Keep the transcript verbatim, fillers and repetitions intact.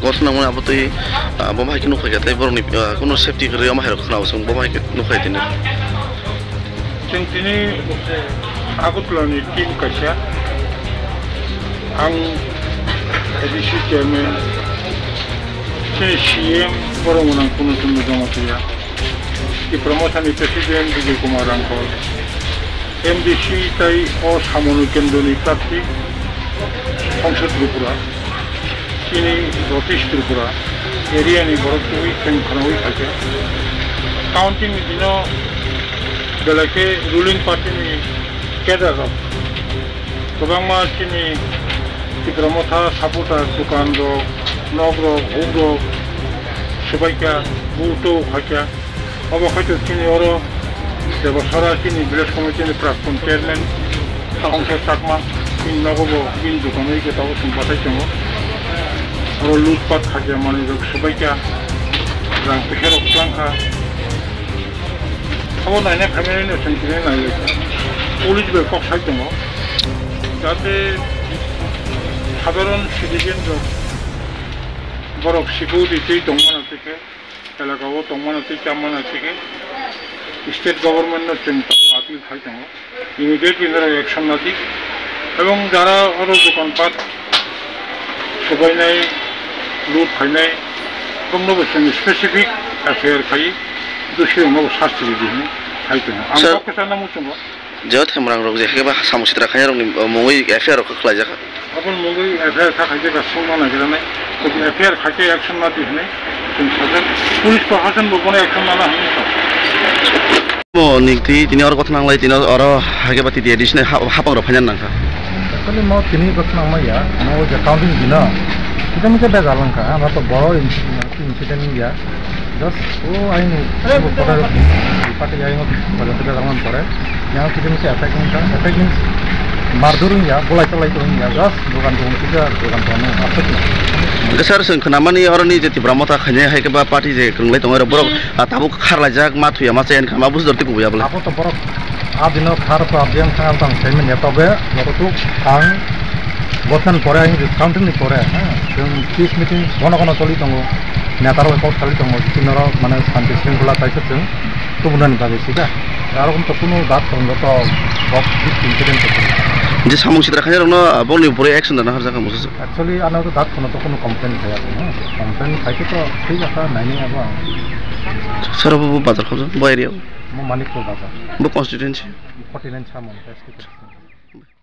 Bosna mani abo twi, ah, bo bahai khe nukha khe tei borokni, ah, kuno safety kwrwi omo hai rok khna bo chwng bo bahai khe nukha tini. Chwng tini Agartala ni team kaisa, ang A D C chairman, chini C M borok mwnang kuno chwngno joma khlaiya. Tipra Mothani President Bijay Kumar Rangkhol, M D C tai o samung kendroni prarthi Hongsha Tripura, chini North East Tripura area ni borok twi chwng khwnaui phaikha. Counting ni dino belai khe ruling party ni cadre rok kwbangma chini Tipra Motha supporter, dukan rok, nok rok, huk rok swbaikha, buto khaikha. Obo khaito chini oro Debasora chini village committee ni praktun chairman Hongsha Chakma, chini nogo bo bini dukan oi khe tabuk chwng bathai tongo. Oro lutpat khaikha, manwi rok swbaikha, rang pisa rok twlangkha. Abo naina khainai no chwng tini nailaikha. Police bai kok sai tongo. Jate sadharon citizen rok borok security twi tongmano twi khe, elaka o tongmano twi chamano twi khe, state government no chwng tabuk appeal khai tongo. Immediately norok action nadi. Ebong jara oro dokan pat sobainai, loot khainai, bongno bo chwng specific F I R khai, dosi rokno bo sasti ridi hinwi khai tongo. Ang Sir, kok kwchangno muchungo. Je themrang rok je haiba samung sitra khainai rokni mungwi F I R rok khlaijak kha. Aboni mungwi F I R kha khaijak kha, songma naigra nai. F I R khaikhe action nadi hinwi chwng sajak. Police prohasan bo bono action nana hinwi sa. Mo ningti tini oro kothok nanglai, tini oro haikhe ba titi additional ha-, hapang rok phainan nangkha. Actually mo tini kothok nangma ya, mo je counting dino. Kita misa bejal wngkha, ano to boro incident ya. Just o ayung photo party ayung photo bejal wngkha pore. Yang kita misa attack wngkha, attack means mardur wngya, bolai tolai to wngya, just dogan dogan kita dogan dogan aswk. Hwnkhe sir, chwng khnamani oroni je Tipra Motha khainai haikhe ba party je kwrwnglai tongo, borok, ah, tabuk kharlaijak, ma thuya, ma chaya wngkha, ma busi dor tei kubuya bwle. Abo to borok a dino khar to abjeng thang ang tang sai manya, tobe norok ang bosnan pore ang counting ni pore, ha, chwng peace meeting bono bono choli tongo, neta rok kok sali tongo, bisi norok mane santi sringkhola kaisa chwng tubunani bagwi sida. Aro to kuno dak tongo to kok peace incident to. Je samung sitra khainai rokno, ah, bongni bwrwi action dana harjak ang busi. Actually ano to dak kono to kuno complain khaya, ha, complain khaikhe to thik asa naini abo ang. Sir, bo, bo bazar khobjak, bo area o? Mo Manikpur bazar. Bo constituency? Forty nine Samon, S T constituency.